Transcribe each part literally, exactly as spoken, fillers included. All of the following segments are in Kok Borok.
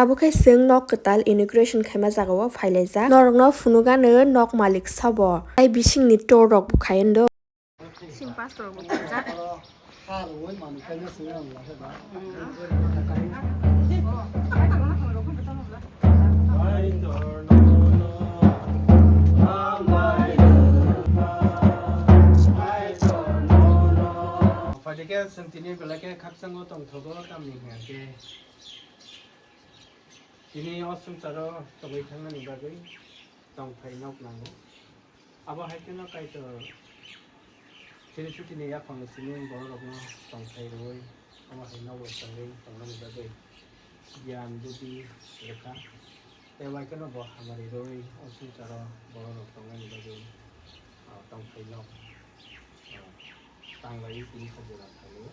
Tabuk khe chwng nok kwtal inauguration khaima jagao phailaijak. Norokno phunukgano nok malik sabo. Tai bisingni tour rokbo khai ando. Sini pastor bo khaijak. Phaikhe chwng tini belai khe khakchangma tongthogo, tamni hwnkhe tini o swngcharo tongwi thangnani bagwi tongthai nok nango. Abo hai kheno Kaitor chini chutini yaphangni simi bororokno tongthai rwui, omo hai nogo tongwi tongnani bagwi giyan, buddhi rwkha. Tei bai kheno bo hamari rwui o swngcharo bororok tongnani bagwi, ah, tongthai nok, ah, tanglaiwi tini khe jora khaio.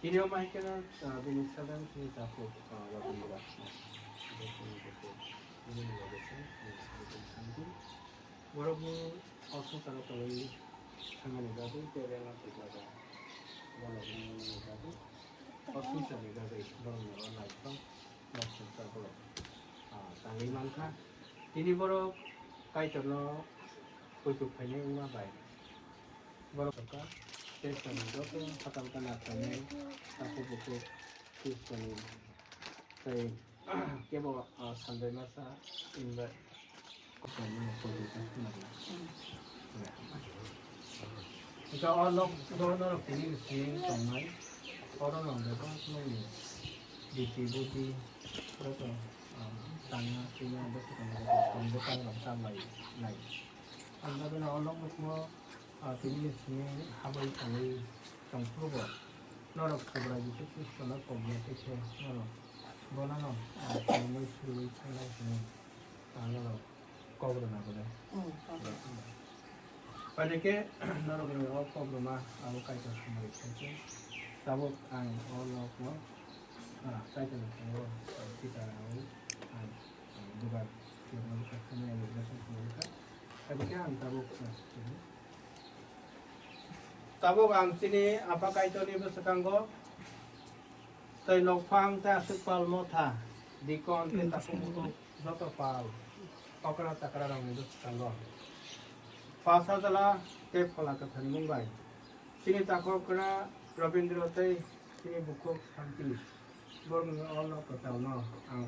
Tini omo hai kheno, ah, bini sadang chini takhuk, ah, Rabindra. Bini loge se, bini loge se, bini loge se. Borokni o swngcharo tongwi thangmani bagwi tei rengma twi jaga borokni bagwi o swngcharni bagwi borokni o naithok nok swngchar borok, ah, tangwi mankha. Tini borok Kaitorno poito phainai wngma bai borok kha Khristoni joto hata hata nathoknai takhuk bukhuk Khristoni tei Kebo, ah, Sunday masa in the Ika o nok do norok tini bising tongnai. Oro no bebak nokni biti buti joto, ah, tangna tini ang bwswk tongmani tong bwkang rok chamlai nai. Ang bagwi no o nok nukhungo, ah, tini bising habai tongwi tongphuru bo norok Subrai Jisu Khristo no tongmani khe norok bono no, ah, tongwi swiwi thangnai hwnwi. Ang norok kok rwna bole. Mm, kok rwna. Paide khe norok ni o kok rwma abo Kaitor samari khaikhe. Tabuk ang o nok no, ah, Kaitor ni thani o, ah, tita rwui ang, ah, dugar kirna bwkha khamani ang request khamani kha. Paide khe ang tabuk, ah, tabuk ang chini Apha Kaitor ni bwswkango tei nokphang tei aswk pal motha, dikon tei takhuk bukhuk joto pal okra chakra rokni bwskango. Pha Sajla tei Phola Kwtharni mung bai chini takhuk okra Rabindra tei chini bukhuk Santi borokni o nok kwtalno ang,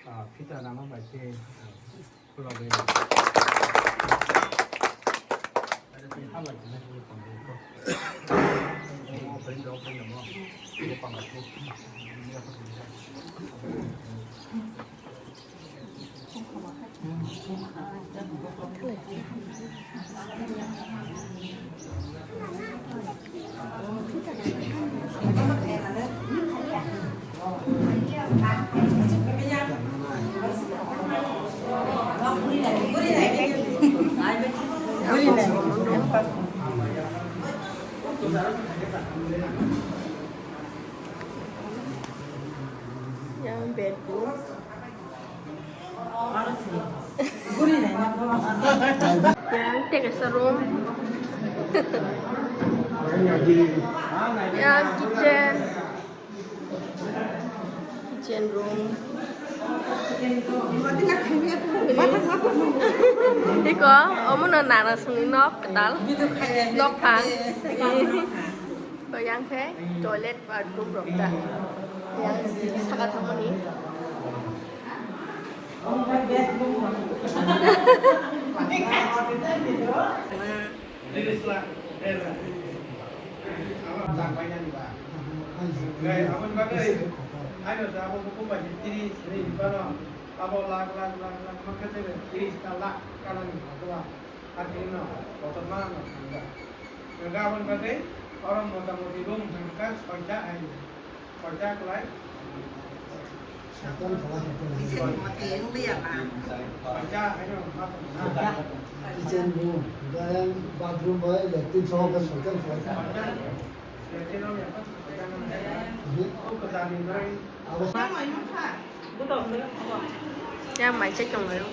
ah, phita rama bai khe ang khulogwi. Yang bedroom. Yang teka sa room. Yang kitchen. Kitchen room. Tiko, omo no nana songni nok kwtal. Nok phang. Yang khe toilet bathroom rok ta. Yang saka thangmani. Abo lang painani ba. Hwnkhe aboni bagwi haino se abo bukhuk bai se tris hinwi phano abo lakh lakh lakh lakh mankha se tris ta lakh kanani kotor ba. Hakhe no kotorma no thangkha. Hwnkhe aboni bagwi oro motamoti room thangkha soita hai. Soita kwlai. Soita kwlai. Soita haino ma tongkha. Kitchen room, then bathroom bai latrine sohor khe soita kwlai. Soita. Abo yang mai se tong laio.